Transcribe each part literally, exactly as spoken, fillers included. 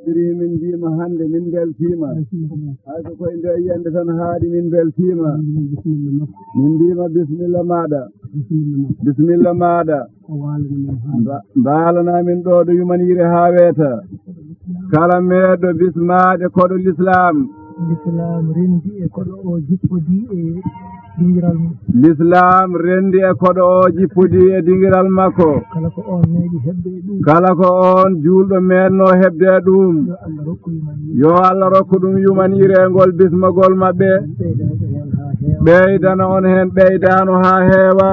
Iri min mbiima hannde min mbeltiima. Hay so koye nde yiyannde tan haaɗi min mbeltiima. Min mbiima bisimilla maaɗa. Bisimilla maaɗa. Mba- mbaalana min ɗo ɗo yumanire haa weeta. Kala meeɗɗo bismaade koɗo lislaam. Lislaam renndi e koɗo o jippodii e dingiral mum. Lislaam renndi e koɗo o jippodii e dingiral makko. Kala ko on meeɗi heɓde e ɗum. Kala ko on juulɗo meeɗno heɓde e ɗum. Yo Allah rokku yumanire. Yo Allah rokku ɗum yumanire ngol bismagol maɓɓe. Ɓeydana on heen haa heewa. Ɓeydana on heen ɓeydaano haa heewa.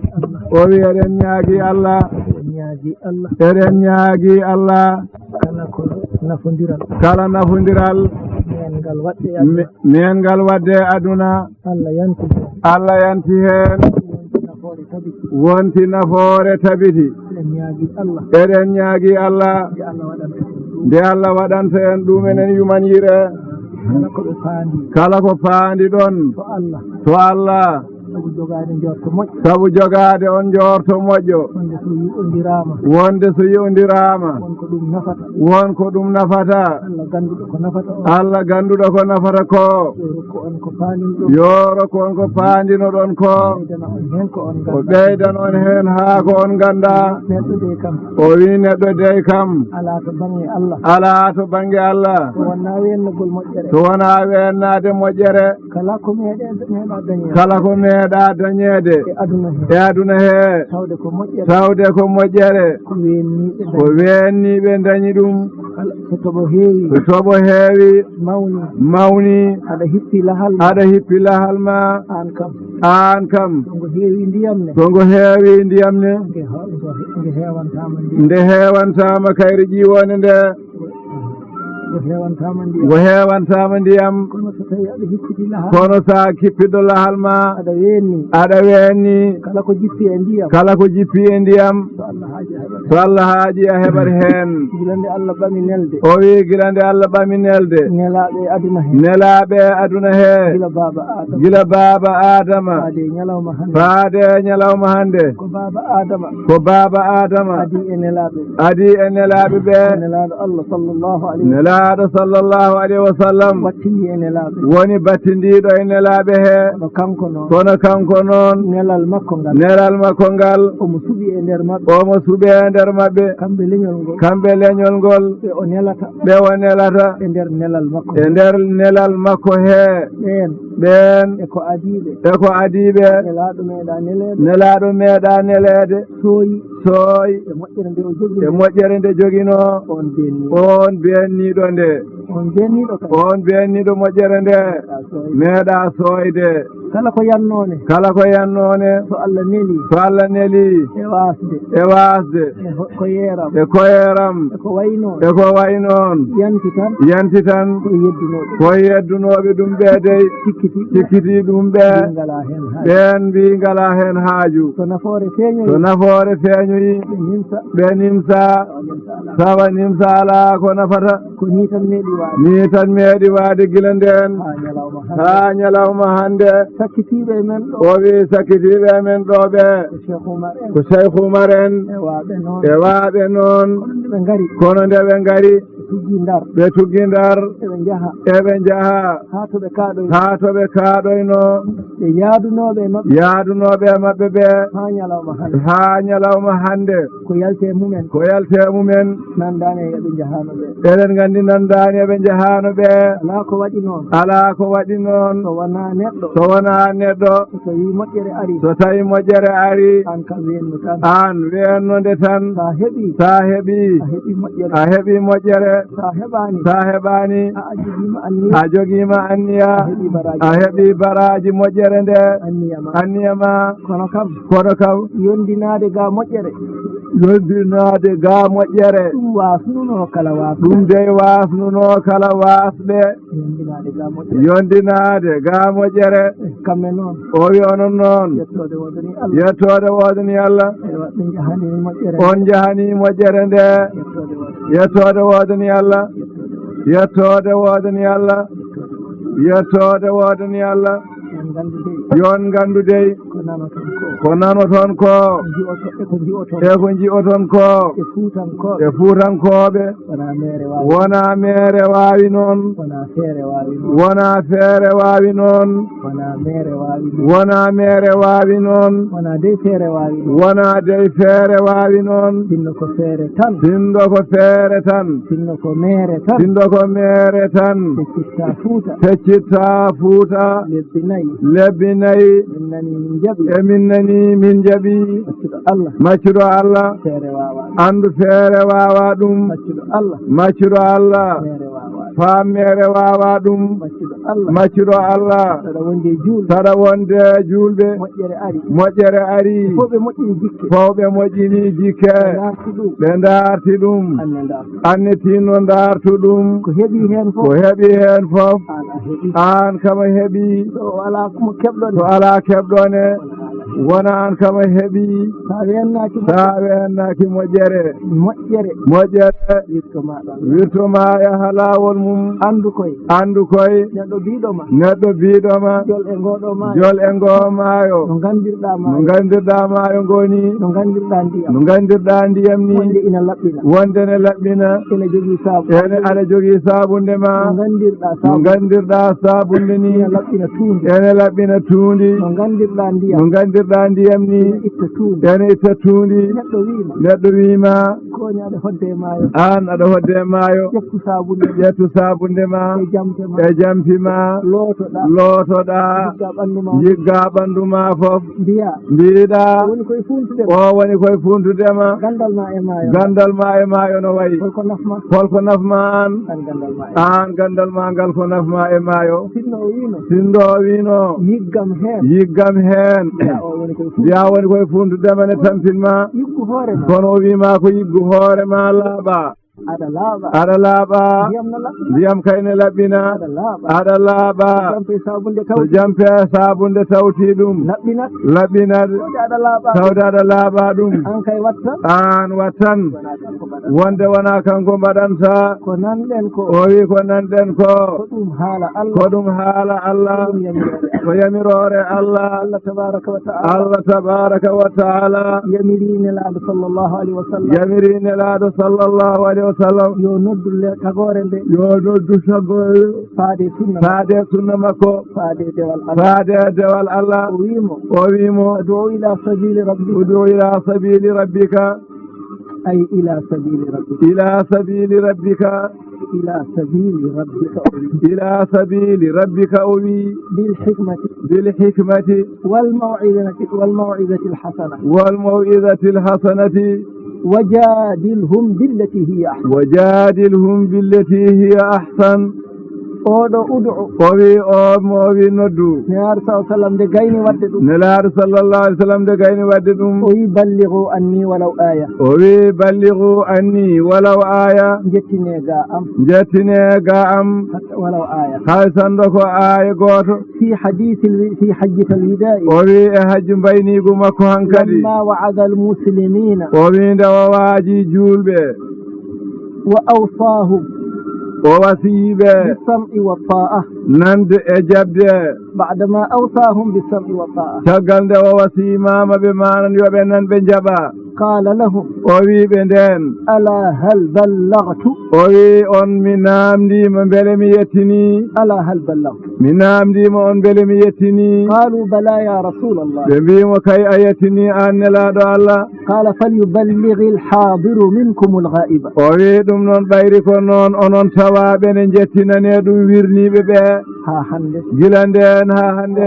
Eɗen ñaagi Allah. O wi eɗen ñaagi Allah. Eɗen ñaagi Allah. Eɗen ñaagi Allah. Kala ko nafondiral. Kala nafondiral. Meen ngal waɗde e aduna. Me- meen ngal waɗde e aduna. Allah yanti heen. Allah yanti heen. Wonti nafoore tabiti. Wonti nafoore tabiti. Eɗen ñaagi Allah. Eɗen ñaagi Allah. Nde Allah waɗanta en ɗum. Nde Allah waɗanta en ɗum enen yumanire. Kala ko ɓe paandi. Kala ko paandi ɗon. To Allah. To Allah. Sabu jogaade njoorto moƴƴo. Sabu jogaade on njoorto moƴƴo. Wonde so yi'ondiraama. Wonde so yi'ondiraama. Won ko ɗum nafata. Won ko ɗum nafata. Allah gannduɗo ko nafata o. Allah gannduɗo ko nafata ko. Yo rokku on ko paandinɗon. Yo rokku on ko paandinoɗon ko. Ɓeydana on heen ko on nganndaa. O ɓeydan on heen haa ko on nganndaa. Neɗɗo dey kam. O wi neɗɗo dey kam. Alaa to bannge Allah. Alaa to bannge Allah. So wonaa weennagol moƴƴere. So wonaa weennaade moƴƴere. Kala ko meeɗe-, meeɗa dañeede. Kala ko meeɗa dañeede. E aduna he. E aduna he. Tawde ko moƴƴere. Tawde ko moƴƴere. Ko weenniiɓe dañi. Ko weenniiɓe dañi ɗum. Kala so toɓo heewi. So toɓo heewi. Mawni. Mawni. Aɗa hippi lahal ma. Aɗa hippi lahal ma. Aan kam. Aan kam. So ngo heewi ndiyam ne. So ngo heewi ndiyam ne. Nge ho-, ngo he-, nge heewantaama ndiyam. Nde heewantaama kayre ƴiwoonde nde. Ngo heewantaama ndiyam. Ngo heewantaama ndiyam. Kono so tawi aɗa hippiti lahal. Kono so a kippito lahal ma. Aɗa weenni. Aɗa weenni. Kala ko jippi e ndiyam. Kala ko jippi e ndiyam. So Allah haaji a heɓat. So Allah haaji a heɓat heen. Gila nde Allah ɓami nelde. O wi gila nde Allah ɓami nelde. Nelaaɓe e aduna he. Nelaaɓe e aduna he. Gila baaba Adama. Gila baaba Adama. Faade e ñalawma hannde. Faade e ñalawma hannde. Ko baaba Adama. Ko baaba Adama. Adii e nelaaɓe. Adii e nelaaɓe ɓe. Nelaaɗo Allah sallallahu alayhi wa sallam. Nelaaɗo sallallahu alayhi wa sallam. Battindii e nelaaɓe. Woni battindiiɗo e nelaaɓe he. Kono kanko noon. Kono kanko noon. Nelal makko ngal. Nelal makko ngal. Omo suɓi e nder maɓɓe. Omo suɓi e nder maɓɓe. Kamɓe leñol ngol. Kamɓe leñol ngol. Ɓe o nelata. Ɓe o nelata. E nder nelal makko. E nder nelal makko he. Ɓeen. Ɓeen. E ko adiiɓe. E ko adiiɓe. Nelaaɗo meeɗa neleede. Nelaaɗo meeɗa neleede. Sooyi. Sooyi. E moƴƴere nde o joginoo. E moƴƴere nde joginoo. On beenniiɗo. On beenniiɗo nde. On beenniiɗo kadi. On beenniiɗo moƴƴere nde. Meeɗa sooyde. Meeɗa sooyde. Kala ko yannoo ne. Kala ko yannoo ne. So Allah neli. So Allah neli. E waasde. E waasde. E ho-, ko yeeram. E koyeeram. E ko wayi noon. E ko wayi noon. Yanti tan. Yanti tan. Ko yeddunooɓe. Ko yeddunooɓe ɗum ɓe dey. Cikkiti. Cikkiti ɗum ɓe. Mbi ngalaa heen haaju. Ɓeen mbi ngalaa heen haaju. So nafoore feeñoyi. So nafoore feeñoyi. Ɓe nimsa. Ɓe nimsa. Tawa nimsa alaa. Tawa nimsa alaa ko nafata. Ko nii tan meeɗi waade. Nii tan meeɗi waade gila ndeen. Haa ñalawma hannde. Haa ñalawma hannde. Sakkitiiɓe e men ɗo. O wi sakkitiiɓe e men ɗo ɓe. Ko Cheikh Oumar en. Ko Cheikh Oumar en. E waaɓe noon. E waaɓe noon. Kono nde ɓe ngari. Kono nde ɓe ngari. Ɓe tuggi Ndar. Ɓe tuggi Ndar. Eɓe njaha. Eɓe njaha. Haa to ɓe kaaɗoy. Haa to ɓe kaaɗoyno. Ɓe yaadunooɓe e maɓɓe. Yaadunooɓe e maɓɓe ɓe. Haa ñalawma hannde. Haa ñalawma hannde. Ko yalti e mumen. Ko yalti e mumen. Nanndaani e ɓe njahaano ɓe. Eɗen nganndi nanndaani e ɓe njahaano ɓe. Alaa ko waɗi noon. Alaa ko waɗi noon. So wonaa neɗɗo. So wonaa neɗɗo. So tawii moƴƴere ari. So tawii moƴƴere ari. Aan kam weennu tan. Aan weennu nde tan. So a heɓii. So a heɓii. A heɓii moƴƴere. A heɓii moƴƴere. So a heɓaani. So a heɓaani. A jogiima anniya. A jogiima anniya. A heɓii baraaji. A heɓii baraaji moƴƴere nde. Anniya ma. Anniya ma. Kono kam. Kono kam. Yondinaade ga moƴƴere. Yondinaade ga moƴƴere. Ɗum waasnunoo kala waasɓe. Ɗum dey waasnunoo kala waasɓe. Yondinaade ga moƴƴere. Yondinaade ga moƴƴere. Kamɓe noon. O wi onon noon. Yettoode woodani Allah. Yettoode woodani Allah. Ewa, ɓe njahanii moƴƴere. On njahanii moƴƴere nde. Yettoode woodani. Yettoode woodani Allah. Yettoode woodani. Yettoode woodani Allah. Yettoode woodani Allah. Yo on nganndu dey. Yo on nganndu dey. Ko nanoton ko. Ko nanoton ko. Nji'oto-, e ko nji'oton. E ko nji'oton ko. E Fuutankooɓe. E Fuutankooɓe. Wonaa meere waawi. Wonaa meere waawi noon. Wonaa feere waawi noon. Wonaa feere waawi noon. Wonaa meere waawi noon. Wonaa meere waawi noon. Wonaa dey feere waawi noon. Wonaa dey feere waawi noon. Sinno ko feere tan. Sinno ko feere tan. Sinno ko meere tan. Sinno ko meere tan. Feccittaa Fuuta. Feccittaa Fuuta. Lebbi nayi. Lebbi nayi. Min nani min njaɓi. E min nani min njaɓi. Maccuɗo Allah. Maccuɗo Allah. Feere waawaa ɗum. Anndu feere waawaa ɗum. Maccuɗo Allah. Maccuɗo Allah. Meere waawaa ɗum. Faam meere waawaa ɗum. Maccuɗo Allah. Maccuɗo Allah. Saɗa wonde e juul-. Saɗa wonde e juulɓe. Moƴƴere ari. Moƴƴere ari. Fof ɓe moƴƴini jikke. Fof ɓe moƴƴini jikke. Ɓe ndaarti ɗum. Ɓe ndaarti ɗum. Aan ne ndaartu. Aan ne tinno ndaartu ɗum. Ko heɓi heen fof. Ko heɓi heen fof. Aan a heɓi. Aan kam a heɓi. So alaa mo keɓɗon. So alaa keɓɗon e. Wona aan kam a heɓi. Sa weennaaki moƴƴere. Sa weennaaki moƴƴere. Moƴƴere. Moƴƴere. Wirto ma ɗon. Wirto ma yaha laawol mum. Anndu koy. Anndu koy. Neɗɗo biiɗo ma. Neɗɗo biiɗo ma. Jol e ngoo ɗoo maayo. Jol e ngoo maayo. No nganndirɗaa maayo. No nganndirɗaa maayo ngoo ni. No nganndirɗaa ndiyam. No nganndirɗaa ndiyam ni. Wonde ina laɓɓina. Wonde ne laɓɓina. Ene jogii saabu. Ene aɗa jogii saabunde ma. No nganndirɗaa saabu. No nganndirɗaa saabunde ni. Ene laɓɓina tuundi. Ene laɓɓina tuundi. No nganndirɗaa ndiyam. No nganndirɗaa ndiyam ni. Ene itta tuundi. Ene itta tuundi. Neɗɗo wiima. Neɗɗo wiima. Kooña aɗa hoɗde e maayo. Aan aɗa hoɗde e maayo. Ƴettu saabunde. Ƴettu saabunde ma. E jampe ma. E jampi ma. Lootoɗaa. Lootoɗaa. Njiggaa ɓanndu ma. Njiggaa ɓanndu ma fof. Mbiyaa. Mbiiɗaa. O woni koye fuuntude ma. O woni koye fuuntude ma. Ganndal ma e maayo. Ganndal ma e maayo no wayi. Holko naf ma? Holko naf ma aan? Aan ganndal ma e. Aan ganndal ma ngal ko naf ma e maayo. Sinno o wiino. Sinno o wiino. Yiggam heen. Yiggam heen. Mbiyaa o woni koye fuuntude. Mbiyaa o woni koye fuuntude ma ne tampin ma. Yiggu hoore ma. Kono o wii ma ko yiggu hoore ma laaɓa. Aɗa laaɓa. Aɗa laaɓa. Ndiyam no laɓɓina. Ndiyam kay ne laɓɓina. Aɗa laaɓa. Aɗa laaɓa. So jampe saabunde tawti. So jampe saabunde tawti ɗum. Laɓɓinat. Laɓɓinat. Tawde aɗa laaɓa. Tawde aɗa laaɓa ɗum. Aan kay wattan. Aan wattan. Wonaa kanko mbaɗata. Wonde wonaa kanko mbaɗanta. Ko nanɗen ko. O wi ko nanɗen ko. Ko ɗum haala Allah. Ko ɗum haala Allah. Ko ɗum yamiroore Allah. Ko yamiroore Allah. Allah tabaaraka wa ta'ala. Allah tabaaraka wa ta'ala. Yamiri Nelaaɗo sallallahu alayhi wa sallam. Yamiri Nelaaɗo sallallahu alayhi wa sallam. Yo noddu le-, tagoore nde. Yo noddu tagoore. Faade sunna. Faade sunna makko. Faade dewal Allah. Faade dewal Allah. O wii mo. O wii mo. Ud'u ila sabili rabbika. Ud'u ila sabili rabbika. Ay ila sabili rabbika. Ila sabili rabbika. Ila sabili rabbika, o wi. Ila sabili rabbika, o wi. Bil hikmati. Bil hikmati. Wal maw'izati, wal maw'izati al hasana. Wal maw'izati al hasanati. Wajadilhum billati hiya ahsan. Wajadilhum billati hiya ahsan. Oɗo ud'u. O wi o, mo o wi noddu. Nelaaɗo sallallahu alaihi wasallam nde gayni waɗde ɗum. Nelaaɗo sallallahu alaihi wasallam nde gayni waɗde ɗum. O wi ballighu anni walaw aya. O wi ballighu anni walaw aya. Njettine ga am. Njettine ga am. Hatta walaw aya. Hay sando ko aya gooto. Fi hadithil wi-, fi hajjatil wada'i. O wi e hajji mbayniigu makko hankadi. Lamma wa'ada al muslimina. O wi nde o waaji juulɓe. Wa awsahum. O wasiyii ɓe. Bis sam'i wa ta'a. Nande e jaɓde. Ba'da ma awsahum bis sam'i wa ta'a. Caggal nde o wasiyii maama ɓe manan yo ɓe nan ɓe njaɓa. Qala lahum. O wi ɓe ndeen. Ala hal ballaghtu? O wi on mi naamndiima mbele mi yettinii? Ala hal ballaghtu? Mi naamndiima on mbele mi yettinii? Qalu bala ya Rasulallah. Ɓe mbii mo kay a yettinii aan Nelaaɗo Allah. Qala falyuballighil hadiru minkumul ghaiba. O wi ɗum noon ɓayri ko noon onon tawaaɓe ne njettinanee ɗum wirniiɓe ɓe. Haa hannde. Gila ndeen haa hannde.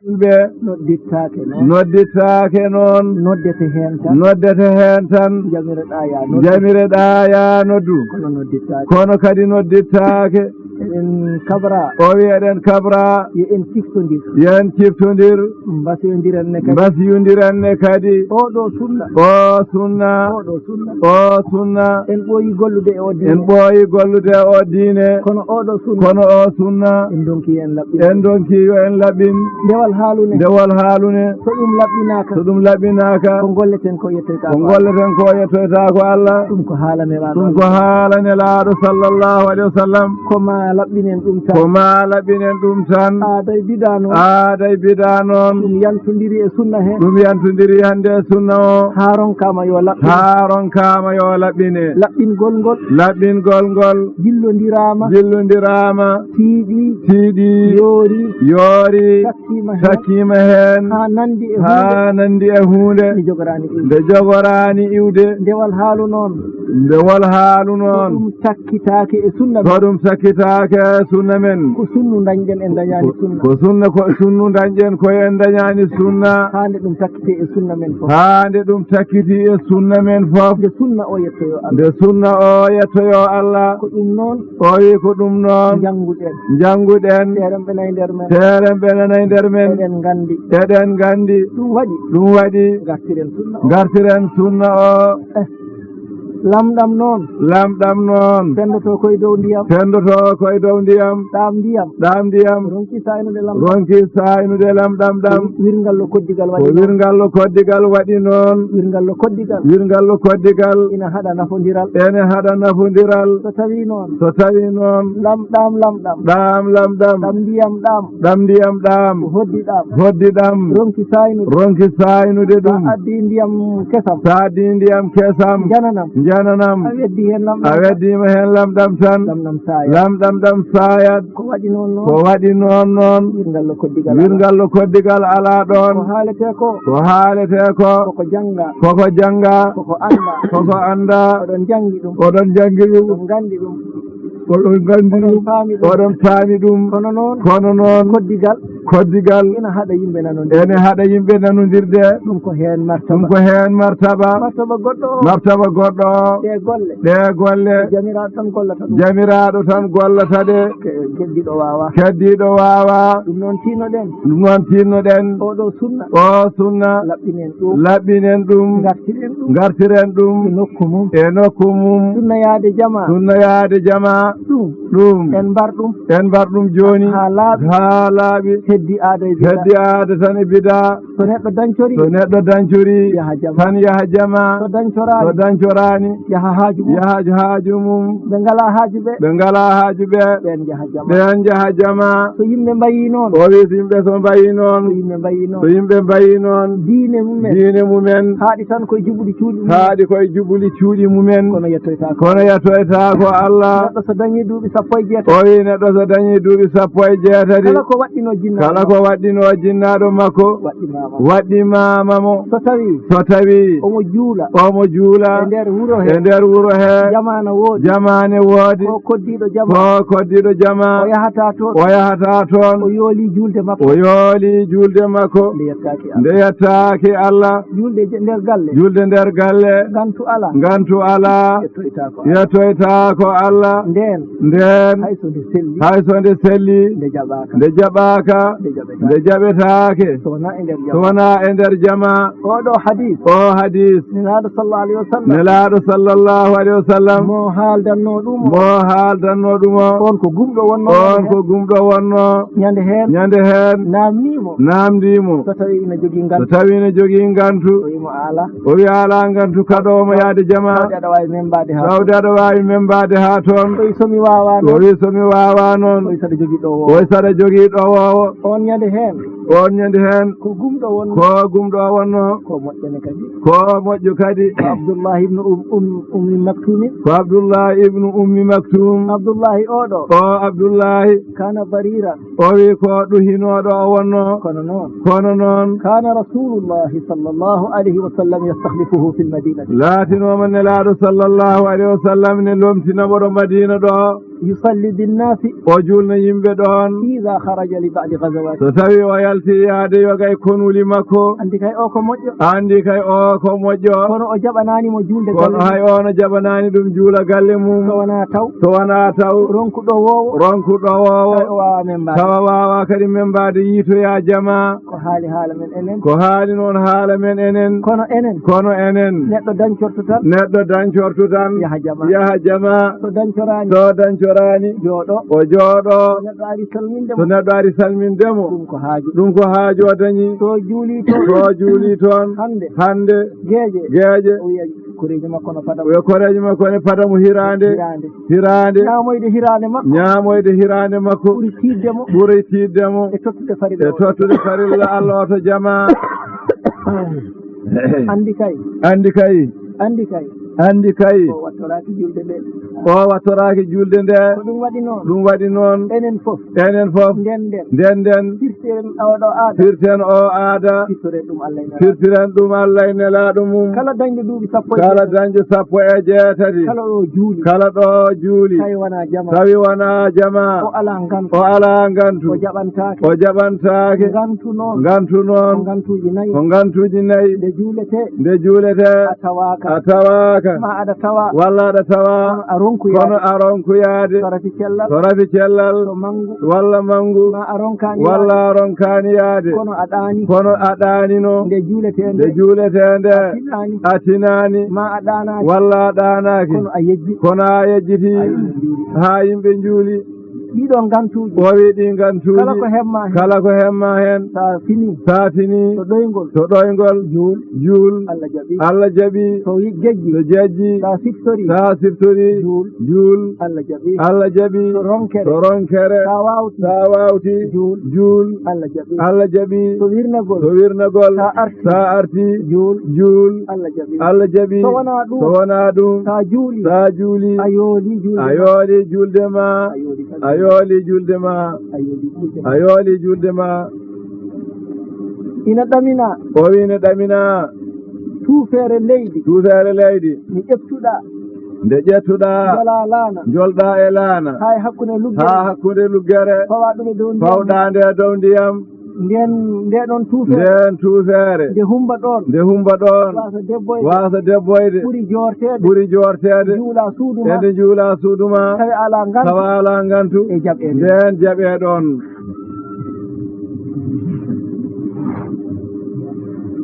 Ɓe noddittaake noon. Noddittaake noon. Noddete heen tan. Noddete heen tan. Jamireɗaa yaa noddu. Jamireɗaa yaa noddu. Kono noddittaake. Kono kadi noddittaake. Eɗen kabra. O wi eɗen kabra. Yo en ciftondir. Yo en ciftondir. Mbasiyondiren ne kadi. Mbasiyondiren ne kadi. Oɗo sunna. O sunna. Oɗo sunna. O sunna. En ɓooyi gollude e o diine. En ɓooyi gollude e o diine. Kono oɗo sunna. Kono o sunna. En donki en laɓɓin. En donki yo en laɓɓin. Ndewal haalune. Ndewal haalune. So ɗum laɓɓinaaka. So ɗum laɓɓinaaka. Ko golleten ko yettoyta ko. Ko golleten ko yettoyta ko Allah. Ɗum ko haala Nelaaɗo. Ɗum ko haala Nelaaɗo sallallahu alaihi wasallam. Ko ma Laɓɓinen ɗum tan. Ko ma laɓɓinen ɗum tan. Aaday bida noon. Aaday bida noon. Ɗum yantondiri e sunna he. Ɗum yantondiri hannde e sunna o. Haa ronkaama yo laɓɓin. Haa ronkaama yo laɓɓine. Laɓɓingol ngol. Laɓɓingol ngol. Jillondiraama. Jillondiraama. Tiiɗi. Tiiɗi. Yoori. Yoori. Sakkiima heen. Sakkiima heen. Haa nanndi e huunde. Haa nanndi e huunde. Nde jogoraani iwde. Nde jogoraani iwde. Ndewal haalu noon. Ndewal haalu noon. Ko ɗum sakkitaake e sunna men. Ko ɗum sakkitaake e sunna men. Ko sunnu ndañɗen en ndañaani sunna. Ko sunna, ko sunnu ndañɗen ko en ndañaani sunna. Haa nde ɗum sakkiti e sunna men fof. Haa nde ɗum sakkiti e sunna men fof. Nde sunna o yettoyo Allah. Nde sunna o yettoyo Allah. Ko ɗum noon. O wi ko ɗum noon. Njannguɗen. Njannguɗen. Seerenɓe nana e nder men. Seerenɓe nana e nder men. Eɗen nganndi. Eɗen nganndi. Ɗum waɗi. Ɗum waɗi. Ngartiren sunna o. Ngartiren sunna o. Eh. Lamɗam noon. Lamɗam noon. Fendoto ko e dow ndiyam. Fendoto ko e dow ndiyam. Ɗaam ndiyam. Ɗaam ndiyam. Ronki saaynude lamɗam. Ronki saaynude lamɗam ɗam. Wirngal no koddigal waɗi noon. Ko wirngal no koddigal waɗi noon. Wirngal no koddigal. Wirngal no koddigal. Ina haɗa nafondiral. Ene haɗa nafondiral. So tawi noon. So tawi noon. Lamɗam, lamɗam. Ɗaam lamɗam. Ɗam ndiyam ɗam. Ɗam ndiyam ɗam. Ko hoddi ɗam. Hoddi ɗam. Ronki saaynude. Ronki saaynude ɗum. Sa addi ndiyam kesam. Sa addi ndiyam kesam. Njananam. Njananam. A weddi heen lamɗam. A weddiima heen lamɗam tan. Lamɗam saayat. Lamɗam ɗam saayat. Ko waɗi noon noon. Ko waɗi noon noon. Wirngal no koddigal alaa. Wirngal no koddigal alaa ɗoon. Ko haaletee ko. Ko haaletee ko. Koko jannga. Koko jannga. Koko annda. Koko annda. Oɗon njanngi ɗum. Oɗon njanngi ɗum. Oɗon nganndi ɗum. Oɗon nganndi ɗum. Oɗon paami ɗum. Oɗon paami ɗum. Kono noon. Kono noon. Koddigal. Koddigal. Ina haɗa yimɓe nanondirde. Ene haɗa yimɓe nanondirde. Ɗum ko heen martaba. Ɗum ko heen martaba. Martaba goɗɗo o. Martaba goɗɗo o. Ɗee golle. Ɗee golle. Ko jamiraaɗo tan gollata ɗum. Jamiraaɗo tan gollata ɗe. Ke-, keddiiɗo waawaa. Keddiiɗo waawaa. Ɗum noon tiinno-ɗen. Ɗum noon tiinno-ɗen. Oɗo sunna. O sunna. Laɓɓinen ɗum. Laɓɓinen ɗum. Ngartiren ɗum. Ngartiren ɗum. E nokku mum. E nokku mum. Sunna yaade jama. Sunna yaade jama. Ɗum. Ɗum. En mbar ɗum. En mbar ɗum jooni. Haa laaɓi. Haa laaɓi. Heddi aada e bida. Heddi aada tan e bida. So neɗɗo dañcorii. So neɗɗo dañcorii. Yaha jama. Tan yaha jama. So dañcoraani. So dañcoraani. Yaha haaju mum. Yaha haaju mum. Ɓe ngalaa haaju ɓe. Ɓe ngalaa haaju ɓe. Ɓeen njaha jama. Ɓeen njaha jama. So yimɓe mbayii noon. O wi so yimɓe so mbayii noon. So yimɓe mbayii noon. So yimɓe mbayii noon. Diine mumen. Diine mumen. Haaɗi tan koye juɓɓuli cuuɗi mumen. Haaɗi koye juɓɓuli cuuɗi mumen. Kono yettoytaako. Kono yettoytaako Allah. Neɗɗo so dañii duuɓi sappo e jeetati. O wi neɗɗo so dañii duuɓi sappo e jeetati. Kala ko waɗɗinoo jinnaaɗo. Kala ko waɗɗinoo jinnaaɗo makko. Waɗɗimaama. Waɗɗimaama mo. So tawii. So tawii. Omo juula. Omo juula. E nder wuro he. E nder wuro he. Jamaana woodi. Jamaane woodi. Ko koddiiɗo jama. Ko koddiiɗo jama. O yahata toon. O yahata toon. O yooli juulde makko. O yooli juulde makko. Nde yettaaki Allah. Nde yettaaki Allah. Juulde je-, nder galle. Juulde nder galle. Ngantu alaa. Ngantu alaa. Yettoytaako Allah. Yettoytaako Allah. Ndeen. Ndeen. Hay so nde selli. Hay so nde selli. Nde jaɓaaka. Nde jaɓaaka. Nde jaɓetaake. Nde jaɓetaake. So wonaa e nder jama. So wonaa e nder jama. Oɗo hadis. O hadis. Nelaaɗo sallallahu alayhi wa sallam. Nelaaɗo sallallahu alayhi wa sallam. Mo haaldanno ɗum o. Mo haaldanno ɗum o. On ko gumɗo wonno. On ko gumɗo wonno. Ñande heen. Ñande heen. Naamnii mo. Naamndii mo. So tawii ina jogii ngantu. So tawii ina jogii ngantu. O wi mo alaa. O wi alaa ngantu kadi omo yaade jama. Tawde aɗa waawi membaade haa toon. Tawde aɗa waawi membaade haa toon. O wi so mi waawaa noon. O wi so mi waawaa noon. O wi saɗa jogii ɗowoowo. O wi saɗa jogii ɗowoowo. On ñande heen. On ñande heen. Ko gumɗo wonno. Ko gumɗo wonno. Ko moƴƴo ne kadi. Ko moƴƴo kadi. Ko Abdullahi ibnu Um-, Um-, Ummi Maktumin. Ko Abdullahi ibnu Ummi Maktum. Abdullahi oɗo. O Abdullahi. Kana bariran. O wi ko ɗuhinooɗo o wonno. Kono noon. Kono noon. Kana Rasulullahi sallallahu alayhi wa sallam yastakhlifuhu fil madinati. Laatinooma Nelaaɗo sallallahu alayhi wa sallam ne lomtina mo ɗo Madina ɗo. Yusalli binnasi. O juulna yimɓe ɗoon. Iza kharaja li ba'di ghazawati. So tawi o yalti yaade yoga e konuli makko. Anndi kay o ko moƴƴo. Anndi kay o ko moƴƴo. Kono o jaɓanaani mo juulde galle mum. Kono hay o no jaɓanaani ɗum juula galle mum. So wonaa taw. So wonaa taw. Ronku ɗowoowo. Ronku ɗowoowo. Tawa o waawaa membaade. Tawa waawaa kadi membaade yiitoya jama. Ko haali haala men enen. Ko haali noon haala men enen. Kono enen. Kono enen. Neɗɗo dañcorto tan. Neɗɗo dañcorto tan. Yaha jama. Yaha jama. So dañcoraani. So dañco Rani. Jooɗo. O jooɗo. So neɗɗo ari salminde mo. So neɗɗo ari salminde mo. Ɗum ko haaju. Ɗum ko haaju o dañi. So juuli toon. So juuli toon. Hannde. Hannde. Geeƴe. Geeƴe. O wiya koreeji makko no fada mo. O wiya koreeji makko ne fada mo hiraande. Hiraande. Hiraande. Ñaamoyde hiraande makko. Ñaamoyde hiraande makko. Ɓuri tiiɗde mo. Ɓuri tiiɗde mo. E tottude farilla. E tottude farilla Allah o to jamaa. Anndi kay. Anndi kay. Anndi kay. Anndi kay. O wattoraaki juulde nde. O wattoraaki juulde nde. Ko ɗum waɗi noon. Ɗum waɗi noon. Enen fof. Enen fof. Nden nden. Nden nden. Firten oɗo aada. Firten o aada. Firtoren ɗum Allah e Nelaaɗo. Firtiren ɗum Allah e Nelaaɗo mum. Kala dañɗo duuɓi sappo e Kala jeetati. Dañɗo sappo e jeetati. Kala ɗo juuli. Kala ɗo juuli. Tawi wonaa jamaa. Tawi wonaa jamaa. O alaa ngantu. O alaa ngantu. O jaɓantaake. O jaɓantaake. Ngantu noon. Ngantu noon. Ko ngantuuji nayi. Ko ngantuuji nayi. Nde juuletee. Nde juuletee. A tawaaka. A tawaaka. Ma aɗa tawa. Walla aɗa tawa. Kono a ronkuyaade. Kono a ronkuyaade. So rafi cellal. So rafi cellal. So manngu. Walla manngu. Ma a ronkaani Walla yaade. A ronkaani yaade. Kono a ɗaani. Kono a ɗaanino. Nde juuletee nde. Nde juuletee nde. A tinaani. A tinaani. Ma a ɗaanaaki. Walla a ɗaanaaki. Kono a yejji. Kono a yejjiti. Haa yimɓe njuuli. Haa yimɓe njuuli. Ɗiɗo ngantuuji. O wi ɗi ngantuuji. Kala ko hemma heen. Kala ko hemma heen. Sa fini. Sa fini. To ɗoyngol. To ɗoyngol. Juul. Juul. Allah jaɓi. Allah jaɓi. To wi-, jejji. To jejji. Sa siftori. Sa siftori. Juul. Juul. Allah jaɓi. Allah jaɓi. To ronkere. To ronkere. Sa waawti. Sa waawti. Juul. Juul. Allah jaɓi. Allah jaɓi. To wirnagol. To wirnagol. Sa arti. Sa arti. Juul. Juul. Allah jaɓi. Allah jaɓi. So wonaa ɗum. So wonaa ɗum. Sa juuli. Sa juuli. A yooli juulde ma. A yooli juulde ma. A yooli juulde ma. A yooli juulde ma. A yooli juulde ma. Ina ɗamina. O wi ina ɗamina. Tuufeere leydi. Tuufeere leydi. Nde ƴettuɗaa. Nde ƴettuɗaa. Njolaa laana. Njolɗaa e laana. Haa e hakkunde luggere. Haa hakkunde luggere. Fawaa ɗum e dow ndiyam. Fawɗaa nde e dow ndiyam. Nden, nde ɗon tuufeere. Nden tuufeere. Nde humba ɗon. Nde humba ɗon. Waasa debboyde. Waasa debboyde. Ɓuri joorteede. Ɓuri joorteede. Njuula suudu ma. Ende njuula suudu ma. Tawi alaa ngantu. Tawa alaa ngantu. E jaɓeede. Nden jaɓee ɗon.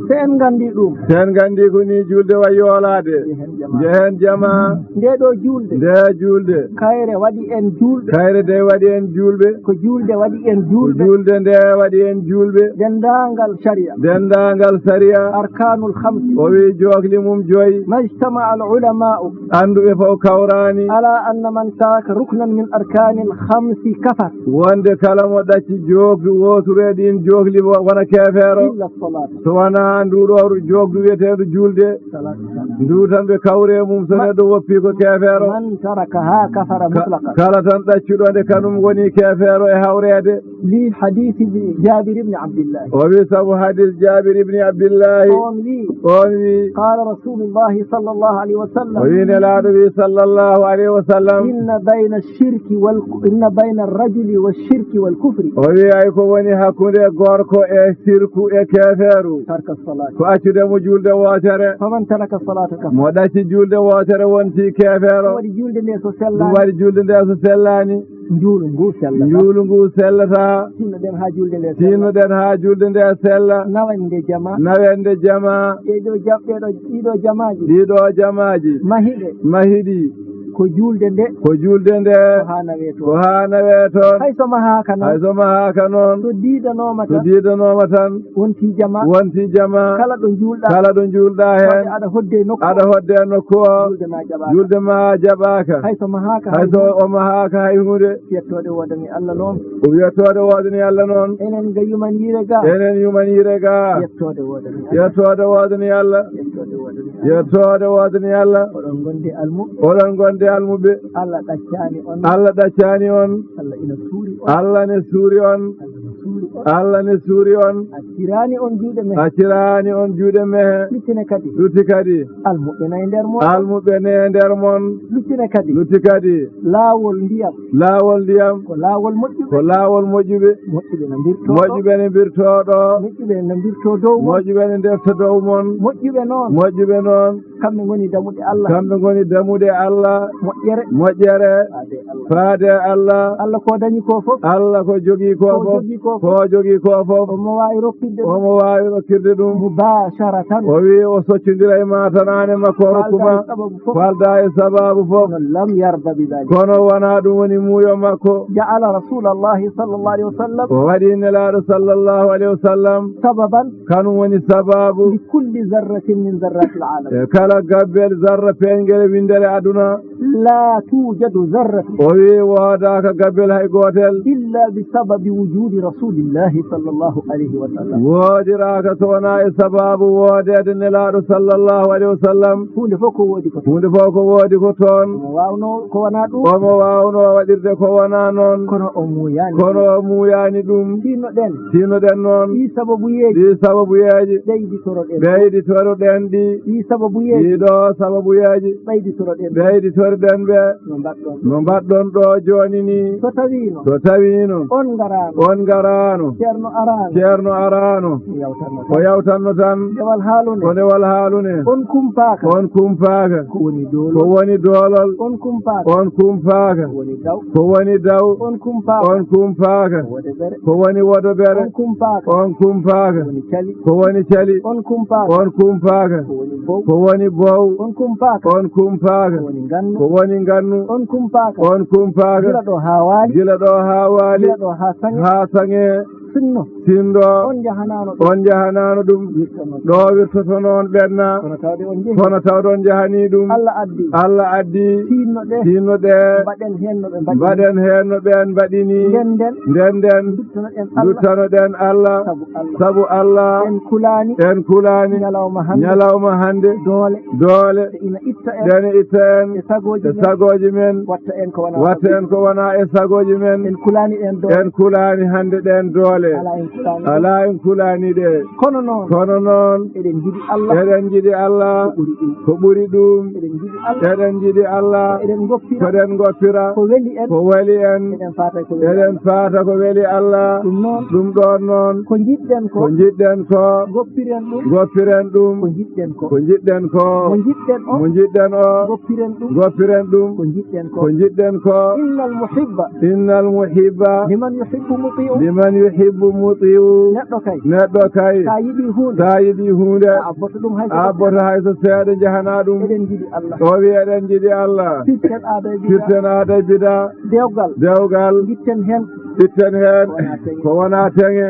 So en nganndi ɗum. So en nganndi ko ni juulde wayi yoolaade. Njehen jamaa. Njehen jamaa. Nde ɗo juulde. Nde juulde. Kayre waɗi en juulɓe. Kayre de waɗi en juulɓe. Ko juulde waɗi en juulɓe. Ko juulde nde waɗi en juulɓe. Denndaangal sariya. Denndaangal sariya. Arkaanul khamsi. O wi jookli mum joyi. Majtama al ulama'u. Annduɓe fof kawraani. Ala anna man taraka ruknan min arkaanil khamsi kafar. Wonde kala mo ɗacci jookdu wooturu e ɗiin jookli wo-, wona keefeero. Illa salat. So wonaa ndu ɗo jookdu wiyeteendu juulde. Salat. Ndu tan ɓe kawri e mum, so neɗɗo woppi ko keefeero. Man tarakaha kafara mutlaqan. Kala tan ɗaccuɗo nde kanum woni keefeero e hawreede. Li hadith ibn Jabir ibn Abdillah. O wi sabu hadis Jabir ibn Abdillahi. On wi. On wi. Qala Rasulullahi sallallahu alayhi wa sallam. O wi Nelaaɗo wi sallallahu alayhi wa sallam. Inna bayna shirki wal, inna bayna rajuli wa shirki wal kufri. O wi ay ko woni hakkunde gorko e sirku e keefeeru. Tarka salat. Ko accude mo juulde wootere. Faman taraka salata kafara. Mo ɗacci juulde wootere wonti keefeero. Ɗum waɗi juulde nde so sellaani. Ɗum waɗi juulde nde so sellaani. Njuulu ngu sellata. Njuulu ngu sellata. Tinnoɗen haa juulde nde sella. Tinnoɗen haa juulde nde sella. Nawen nde jama. Nawen nde jama. Ɗeɗo jam-, ɗeɗo, ɗiɗo jamaaji. Ɗiɗo jamaaji. Mahiɗe. Mahiɗi. Ko juulde nde. Ko juulde nde. Ko haa nawee toon. Ko haa nawee toon. Hay so mahaaka noon. Hay so mahaaka noon. So diidanooma tan. So diidanooma tan. Wonti jama. Wonti jama. Kala ɗo njuulɗaa. Kala ɗo njuulɗaa heen. Wadde aɗa hodde nokku. Aɗa hodde nokku o. Juulde ma jaɓaaka. Juulde ma jaɓaaka. Hay so mahaaka hay huunde. Hay so o mahaaka hay huunde. Yettoode woodani Allah noon. Ko yettoode woodani Allah noon. Enen ga yumaniire ga. Enen yumaniire ga. Yettoode woodani Allah. Yettoode woodani Allah. Yettoode woodani Allah. Yettoode woodani Allah. Oɗon ngondi almuɓɓe. Oɗon ngondi almuɓɓe. Allah ɗaccaani on. Allah ɗaccaani on. Allah ina suuri on. Allah ne suuri on. Allah ne suuri on. Allah ne suuri on. Acciraani on juuɗe mehe. Acciraani on juuɗe mehe. Luttine kadi. Lutti kadi. Almuɓɓe nayi nder mon. Almuɓɓe nayi nder mon. Luttine kadi. Lutti kadi. Laawol ndiyam. Laawol ndiyam. Ko laawol moƴƴuɓe. Ko laawol moƴƴuɓe. Moƴƴuɓe no mbirtoo ɗo. Moƴƴuɓe no mbirtoo ɗo. Moƴƴuɓe no mbirtoo dow mon. Moƴƴuɓe no mbirtoo dow mon. Moƴƴuɓe noon. Moƴƴuɓe noon. Kamɓe ngoni damuɗe Allah. Kamɓe ngoni damuɗe Allah. Moƴƴere. Moƴƴere. Faade Allah. Faade Allah. Allah ko dañi ko fof. Allah ko jogii ko fof. Ko jogii ko fof. Ko jogii ko fof. Omo waawi rokkirde ɗum. Omo waawi rokkirde ɗum. Mubasharatan. O wi o soccondira e ma tan aan e makko o rokku ma. Falda e sababu fof. Falda e sababu fof. Kono lam yarda bi dhalik. Kono wonaa ɗum woni muuyo makko. Ja'ala Rasulallahi sallallahu alayhi wa sallam. O waɗi Nelaaɗo sallallahu alayhi wa sallam. Sababan. Kanum woni sababu. Li kulli zarratin min zarratil alam. E kala gabbel zarra peeñgel winndere aduna. La tujadu zarratun. O wi woodaaka gabbel hay gootel. Illa bi sababi wujudi Rasulillahi sallallahu alayhi wa sallam. Woodiraaka so wonaa e sababu woodeede Nelaaɗo sallallahu alayhi wa sallam. Huunde fof ko woodi ko toon. Huunde fof ko woodi ko toon. Omo waawnoo ko wonaa ɗum. Omo waawnoo waɗirde ko wonaa noon. Kono o muuyaani. Kono o muuyaani ɗum. Tinnoɗen. Tinnoɗen noon. Ɗii sababuyeeji. Ɗii sababuyeeji. Ɓeyditoroɗen. Ɓeyditoroɗen ɗi. Ɗii sababuyeeji. Ɗii ɗoo sababuyeeji. Ɓeyditoroɗen. Ɓeyditoroɗen ɓe. No mbaɗɗon. No mbaɗɗon ɗo jooni ni. So tawiino. So tawiino. On ngaraano. On ngaraano. Ceerno araano. Ceerno araano. O yawtanno tan. O yawtanno tan. Ndewal haalune. Ko ndewal haalune. On kumpaaka. On kumpaaka. Ko woni doolol. Ko woni doolol. On kumpaaka. On kumpaaka. Ko woni daw. Ko woni daw. On kumpaaka. On kumpaaka. Ko wodobere. Ko woni wodobere. On kumpaaka. On kumpaaka. Ko woni cali. Ko woni cali. On kumpaaka. On kumpaaka. Ko woni bow. Ko woni bow. On kumpaaka. On kumpaaka. Ko woni ngannu. Ko woni ngannu. On kumpaaka. On kumpaaka. Gila ɗo haa waali. Gila ɗo haa waali. Gila ɗo haa saŋe. Haa saŋe. Sinno. Sinndo. On njahanaano ɗum. On njahanaano ɗum. Wirtono. Ɗo wirtoto noon ɓenna. Kono tawde on njehi. Kono tawde on njahanii ɗum. Allah addi. Allah addi. Tinno ɗe. Tinno ɗe. Mbaɗen heen no ɓe mbaɗi. Mbaɗen heen no ɓeen mbaɗi ni. Ndenden. Ndenden. Nduttanoɗen Allah. Nduttanoɗen Allah. Sabu Allah. Sabu Allah. En kulaani. En kulaani. Ñalawma hannde. Ñalawma hannde. Doole. Doole. Ina itta en. Ɗen itta en. E sagooji men. E sagooji men. Watta en ko wonaa. Watta en ko wonaa e sagooji men. En kulaani ɗeen doole. En kulaani hannde ɗeen doole. Alaa en kulaani. Alaa en kulaani ɗe. Kono noon. Kono noon. Eɗen njiɗi Allah. Eɗen njiɗi Allah. Ko ɓuri ɗum. Ko ɓuri ɗum. Eɗen njiɗi Allah. Eɗen njiɗi Allah. Ko eɗen ngoppira. Ko eɗen ngoppira. Ko weli en. Ko weli en. Eɗen faata ko weli Allah. Eɗen faata ko weli Allah. Ɗum noon. Ɗum ɗoon noon. Ko njiɗɗen ko. Ko njiɗɗen ko. Ngoppiren ɗum. Ngoppiren ɗum. Ko njiɗɗen ko. Ko njiɗɗen ko. Mo njiɗɗen o. Mo njiɗɗen o. Ngoppiren ɗum. Ngoppiren ɗum. Ko njiɗɗen ko. Ko njiɗɗen ko. Innal muhibba. Innal muhibba. Liman yuhibbu muti'u. Liman yuhibbu muti'u. Neɗɗo kay. Neɗɗo kay. Sa yiɗi huunde. Sa yiɗi huunde. A abboto ɗum hay so. A abboto hay so seeɗa njahanaa ɗum. Eɗen njiɗi Allah. O wi eɗen njiɗi Allah. Pirten aada e bida. Pirten aada e bida. Dewgal. Dewgal. Itten heen. Itten heen. Ko wonaa teŋe. Ko wonaa teŋe.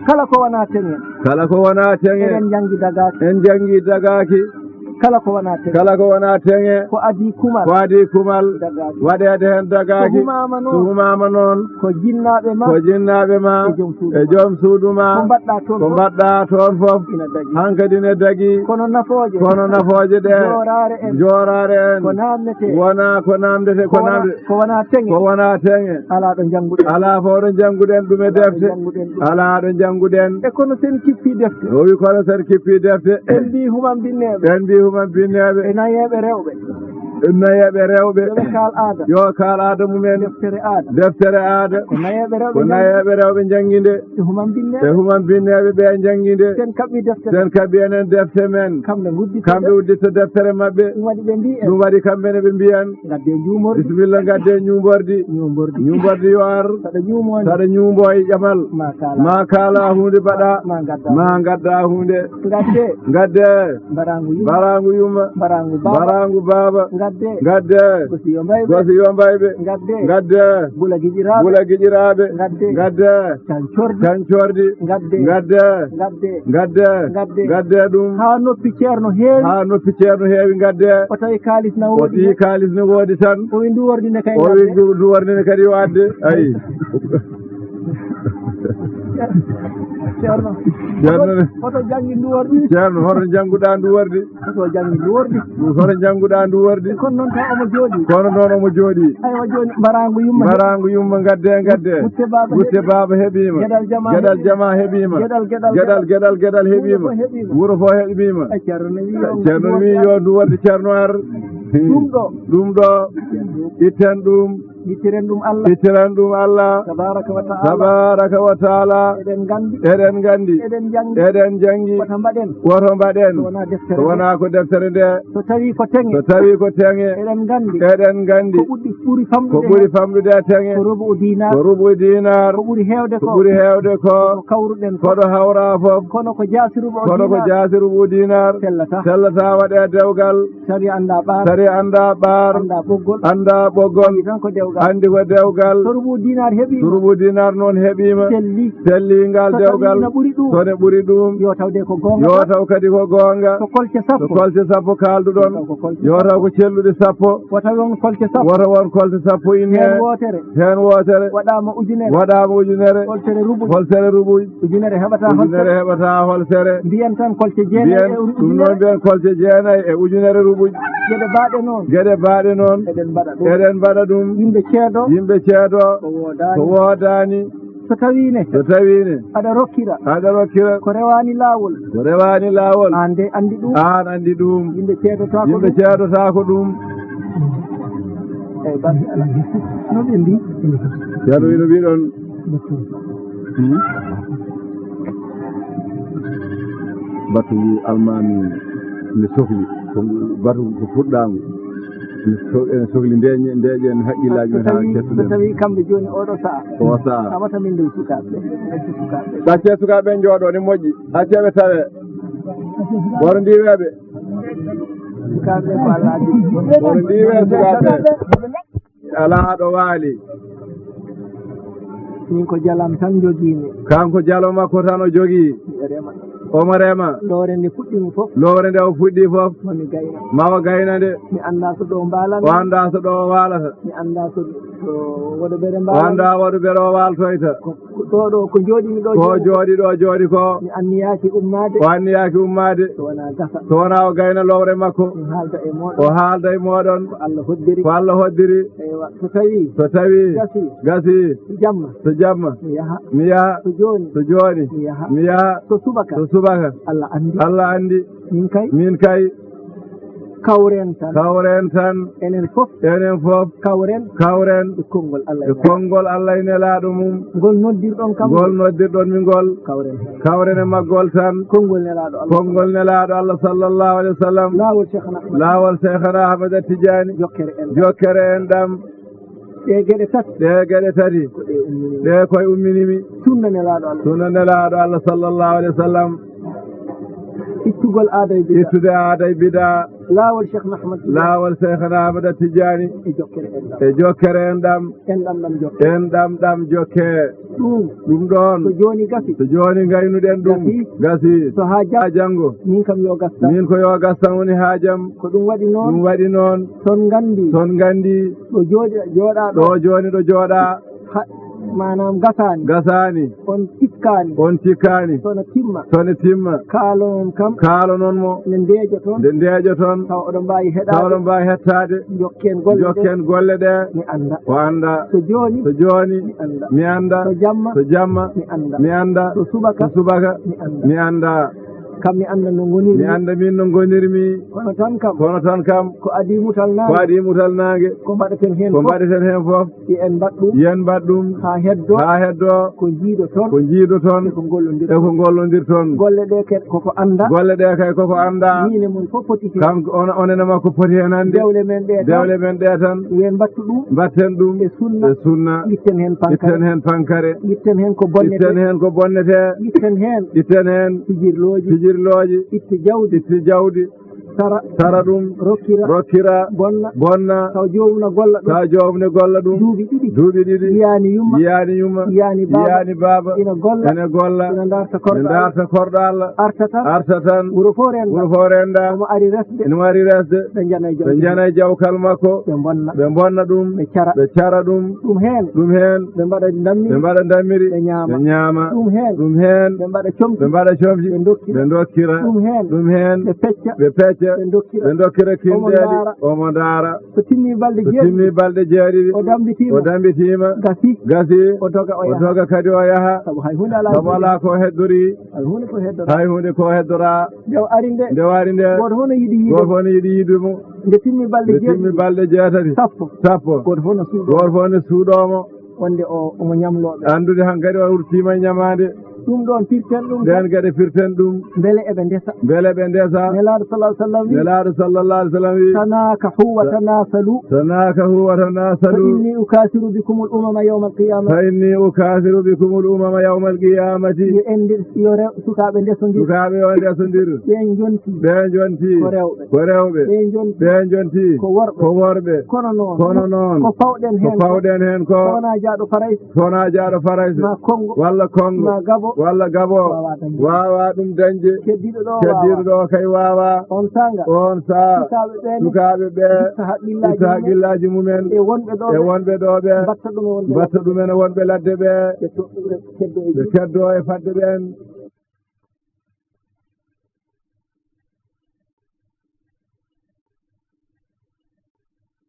Kala ko wonaa teŋe. Kala ko wonaa teŋe. Eɗen njanngi dagaaki. En njanngi dagaaki. Kala ko wonaa teŋe. Kala ko wonaa teŋe. Ko adii kumal. Ko adii kumal. Dagaaki. Waɗeede heen dagaaki. So humaama noon. So humaama noon. Ko jinnaaɓe ma. Ko jinnaaɓe ma. E joom suudu. E joom suudu ma. Ko mbaɗɗaa toon. Ko fof. Mbaɗɗaa toon fof. Ina dagii. Hankadi ne dagii. Kono nafooje. Kono nafooje ɗe. Jooraare en. Jooraare en. Ko naamnetee. Wonaa ko naamnetee, ko. Ko wonaa, naamnetee. Ko wonaa teŋe. Ko wonaa teŋe. Alaa ɗo njannguɗen. Alaa fof ɗo njannguɗen ɗum e. Alaa ɗo defte. Njannguɗen ɗum. Alaa ɗo njannguɗen. E kono sen kippii defte. O wi kono sen kippii defte. En mbii human binneeɓe. En mbii human binneeɓe. E nayeeɓe rewɓe. E nayeeɓe rewɓe. Yo ɓe kaal aada. Yo kaal aada mumen. Deftere aada. Deftere aada. Ko nayeeɓe rewɓe. Ko njanngi. Nayeeɓe rewɓe njanngi nde. E human binneeɓe. E human binneeɓe ɓe njanngi nde. Sen kaɓɓi deftere. Sen kaɓɓi enen defte men. Kamɓe ngudditta. Kamɓe udditta deftere maɓɓe. Ɗum waɗi ɓe mbii en. Ɗum waɗi kamɓe ne ɓe mbii en. Ngadde njuumordi. Bisimilla, ngadde ñuumbordi. Ñuumbordi. Ñuumbordi yo ar. Saɗa ñuumo. Saɗa ñuumo e ƴamal. Ma kaala. Ma kaala huunde mbaɗa. Ma ngadda. Ma ngadda huunde. Ngadde. Ngadde. Mbaraangu yumma. Mbaraangu yumma. Mbaraangu baaba. Mbaraangu baaba. Ngadde. Ngadde. Gosiyo mbayɓe. Gosiyo mbayɓe. Ngadde. Ngadde. Bula giƴiraaɓe. Bula giƴiraaɓe. Ngadde. Ngadde. Cancordi. Cancordi. Ngadde. Ngadde. Ngadde. Ngadde. Ngadde. Ngadde ɗum. Haa noppi ceerno heewi. Haa noppi ceerno heewi, ngadde. O tawi kaalis na woodi. O tawi kaalis na woodi tan. O wi ndu wordi ne kay. O wi ngadde. Ndu, ndu wordi ne kadi yo adde. Ayi. Ceerno. Ceerno ne. Hoto, hoto janngi ndu wordi. Ceerno, hoto jannguɗaa ndu wordi. Hoto janngi ndu wordi. Hoto jannguɗaa ndu wordi. E kono noon taw omo jooɗii. Kono noon omo jooɗii. Aywa jooni mbaraangu yumma. Mbaraangu yumma, ngadde, ngadde. Gutte baaba. Gutte heɓi. Baaba heɓiima. Geɗal jama. Geɗal heɓi. Jama heɓiima. Geɗal, geɗal, geɗal. Geɗal, geɗal, geɗal heɓiima. Wuro fof heɓiima. Wuro fof heɓiima. Ay, Ceerno ne wi yo. Ceerno ne wi yo ndu wordi, Ceerno ar. Ɗum ɗo. Ɗum ɗo. Itten ɗum. Ittiren ɗum Allah. Ittiren ɗum Allah. Tabaraka wa ta'ala. Tabaraka wa ta'ala. Eɗen nganndi. Eɗen nganndi. Eɗen njanngi. Eɗen njanngi. Wota mbaɗen. Woto mbaɗen. So wonaa deftere. So wonaa ko deftere nde. So tawii ko teŋe. So tawii ko teŋe. Eɗen nganndi. Eɗen nganndi. Ko ɓuri, ɓuri famɗude. Ko ɓuri famɗude e teŋe. Ko rubu dinar. Ko rubu dinar. Ko ɓuri heewde ko. Ko ɓuri heewde ko. Ko kawruɗen ko. Ko ɗo hawra fof. Kono ko jaasi rubu dinar. Kono ko jaasi rubu dinar. Sellata. Sellata waɗe dewgal. Sariya anndaa ɓaar. Sariya anndaa ɓaar. Anndaa ɓoggol. Anndaa ɓoggol. Anndi tan ko dewgal. Anndi ko dewgal. So rubu dinar heɓiima. So rubu dinar noon heɓiima. Selli. Selli ngal dewgal. So tawii ina ɓuri ɗum. So ne ɓuri ɗum. Yo taw de ko goonga. Yo taw kadi ko goonga. So kolce sappo. So kolce sappo kaalduɗon. Yo taw ko kolce sappo. Yo taw ko celluɗe sappo. Wota won kolce sappo. Wota won kolce sappo inne. Heen wootere. Heen wootere. Waɗaama ujunere. Waɗaama ujunere. Holtere rubuy. Holtere rubuy. Ujunere heɓata holtere. Ujunere heɓata holtere. Mbiyen tan kolce jeenayi e ujunere. Mbiyen ɗum noon, mbiyen kolce jeenayi e ujunere rubuy. Geɗe baaɗe noon. Geɗe baaɗe noon. Eɗen mbaɗa ɗum. Eɗen mbaɗa ɗum. Yimɓe ceedo. Yimɓe ceedo. Ko woodaani. Ko woodaani. So tawii ne. So tawii ne. Aɗa rokkira. Aɗa rokkira. Ko rewaani laawol. Ko rewaani laawol. Aan de anndi ɗum. Aan anndi ɗum. Yimɓe ceedotaako ɗum. Yimɓe ceedotaako ɗum. Eyi, barke Allah. No ɓe mbi? Ceerno wi no mbiɗon. Hmm? Batu ngu almaami ne sokli. Ko ngu batu ko fuɗɗaangu. Ne so-, ene sokli ndeeƴe, ndeeƴen haqqillaaji men haa kettuɗen. So tawii kamɓe jooni oɗo sa'a. O sa'a. Tawata min ɗum sukaaɓe. Sukaaɓe. Accee sukaaɓe njooɗo ne moƴƴi. Accee ɓe tawe. Woro ndiweeɓe. Sukaaɓe ko Allah adii. Woro ndiwe sukaaɓe. Alaa ɗo waali. Min ko jalam tan njogiimi. Kanko jalo makko tan o jogii. Miɗo rema. Omo rema. Lowre nde fuɗɗiimi fof. Lowre nde o fuɗɗii fof. Mami gayna. Ma o gayna nde. Mi anndaa so ɗo mbaalata. O anndaa so ɗo o waalata. Mi anndaa so, so waɗo bere mbaalata. O anndaa waɗo bere o waaltoyta. Ko, ko ɗo, ɗo, ko jooɗiimi ɗo. Ko jooɗi ɗo, jooɗi ko. Mi anniyaaki ummaade. O anniyaaki ummaade. So wonaa gasa. So wonaa o gayna lowre makko. Mi haalda e mooɗon. O haalda e mooɗon. Ko Allah hoddiri. Ko Allah hoddiri. Eywa, so tawii. So tawii. Gasi. Gasi. So jamma. So jamma. Mi yaha. Mi yaha. So jooni. So jooni. Mi yaha. Mi yaha. So subaka. So subaka. Allah anndi. Allah anndi. Min kay. Min kay. Kawren tan. Kawren tan. Enen fof. Enen fof. Kawren. Kawren. E konngol Allah. E konngol Allah e nelaaɗo mum. Ngol noddirɗon kam. Ngol noddirɗon mi ngol. Kawren. Kawren e maggol tan. Konngol nelaaɗo Allah. Konngol nelaaɗo Allah sallallahu alaihi wasallam. Laawol Cheikhana Ahmad. Laawol Cheikhana Ahmad Tidiane. Jokkere enɗam. Jokkere enɗam. Ɗee geɗe tati. Ɗee geɗe tati. Ko ɗe ummini mi. Ɗe koye ummini mi. Sunna nelaaɗo Allah. Sunna nelaaɗo Allah sallallahu alaihi wasallam. Ittugol aada e bida. Ittude aada e bida. Laawol Cheikh Ahmad Tidiane. Laawol Cheikhana Ahmad Tidiane. E jokkere enɗam. E jokkere enɗam. Enɗam ɗam jokke. Enɗam ɗam jokke. Ɗum. Ɗum ɗoon. So jooni gasi. So jooni ngaynuɗen ɗum. Gasi. Gasi. So haa ja-, haa janngo. Min kam yo gas tan. Min ko yo gas tan woni haajam. Ko ɗum waɗi noon. Ɗum waɗi noon. Son nganndi. Son nganndi. Ɗo jooɗi-, jooɗaa ɗo. Ɗo jooni ɗo jooɗaa. Ha, maanaam gasaani. Gasaani. On tikkaani. On tikkaani. Sono timma. Sono timma. Kaalonon kam. Kaalonon mo. Nde ndeejoton. Nde ndeejoton. Tawa oɗon mbaawi heɗaade. Tawa oɗon mbaawi hettaade. Jokken golle ɗe. Jokken golle ɗe. Mi annda. O annda. So jooni. So jooni. Mi annda. Mi annda. So jamma. So jamma. Mi annda. Mi annda. So subaka. So subaka. Mi annda. Mi annda. Kam mi annda no ngonirmi. Mi annda min no ngonirmi. Kono tan kam. Kono tan kam. Ko adii mutal naange. Ko adii mutal naange. Ko mbaɗeten heen fof. Ko mbaɗeten heen fof. Yo en mbaɗ ɗum. Yo en mbaɗ ɗum. Haa heddoo. Haa heddoo. Ko njiidoton. Ko njiidoton. E ko ngollondirton. E ko ngollondirton. Golle ɗe ke-, koko annda. Golle ɗe kay koko annda. Miin e mon fof poti heen. Kanko on, onon e makko poti heen hannde. Dewle men ɗe tan. Dewle men ɗe tan. Yo en mbattu ɗum. Mbatten ɗum. E sunna. E sunna. Itten heen pankare. Itten heen pankare. Itten heen ko bonnete. Itten heen ko bonnete. Itten heen. Itten heen. Fijirlooji. Fijirlooji. Itte jawdi. Itte jawdi. Tara. Tara ɗum. Rokkira. Rokkira. Bonna. Bonna. Taw joomum na golla ɗum. Taw joomum ne golla ɗum. Duuɓi ɗiɗi. Duuɓi ɗiɗi. Yiyaani yumma. Yiyaani yumma. Yiyaani baaba. Yiyaani baaba. Ina golla. Ina golla. Ina ndaarta korɗo Allah. Ina ndaarta korɗo Allah. Arta tan. Arta tan. Wuro fof rennda. Wuro fof rennda. Omo ari resde. Ina ari resde. Ɓe njana e jaw-, ɓe njana e jawkal makko. Ɓe mbonna. Ɓe mbonna ɗum. Ɓe cara. Ɓe cara ɗum. Ɗum heen. Ɗum heen. Ɓe mbaɗa ndammiri. Ɓe mbaɗa ndammiri. Ɓe ñaama. Ɓe ñaama. Ɗum heen. Ɗum heen. Ɓe mbaɗa comci. Ɓe mbaɗa comci. Ɓe ndokkira. Ɓe ndokkira. Ɗum heen. Ɗum heen. Ɓe pecca. Ɓe pecca. ɓe dokkira. Ɓe dokkira kinɗeeli. Omo ndaara. Omo ndaara. So timmi balɗe jeeɗiɗi. So timmi balɗe jeeɗiɗi. O dammbitiima. O dammbitiima. Gasi. Gasi. O doga o yaha. O doga kadi o yaha. Sabu hay huunde alaa. Sabu alaa ko heddori. Hay huunde ko heddora. Hay huunde ko heddora. Nde o ari nde. Nde o ari nde. Gooto fof no yiɗi yiide. Gooto fof no yiɗi yiide mo. Nde timmi balɗe jeeɗiɗi. Nde timmi balɗe jeetati. Sappo. Sappo. Gooto fof no suuɗoo. Gooto fof no suuɗoo mo. Wonde o, omo ñamloo ɓe. Anndude hankadi o wurtiima e ñamaande. Ɗum ɗoon firten ɗum. Ndeen geɗe firten ɗum. Mbele eɓe ndesa. Mbele ɓe ndesa. Nelaaɗo sallallahu alaihi wasallam wi. Nelaaɗo sallallahu alaihi wasallam wi. Tanakahu wa tanasalu. Tanakahu wa tanasalu. Fa inni ukasiru bikumul umama yawmal qiyamah. Fa inni ukasiru bikumul umama yawmal qiyamati. Yo en nde-, yo rew-, sukaaɓe ndesondir. Sukaaɓe yo ndesondir. Ɓe njonti. Ɓe njonti. Ko rewɓe. Ko rewɓe. Ɓe njonti. Ɓe njonti. Ko worɓe. Ko worɓe. Kono noon. Kono noon. Ko fawɗen heen ko. Ko fawɗen heen ko. So wonaa jaaɗo Farayse. So wonaa jaaɗo Farayse. Ma Kongo. Walla Kongo. Ma Gabo. Walla Gabo. Waawaa dañde. Waawaa ɗum dañde. Keddiiɗo ɗo. Keddiiɗo waawaa. Ɗo kay waawaa. On saanga. On saa. Sukaaɓe ɓe ne. Sukaaɓe ɓe. Itta haqqillaaji mumen. Itta haqqillaaji mumen. E wonɓe ɗo ɓe. E wonɓe ɗo ɓe. Mbatta ɗum e wonɓe. Mbatta ɗum e wonɓe ladde ɓe. Ɓe to-, ɓe keddo e. Ɓe keddo e fadde ɓeen.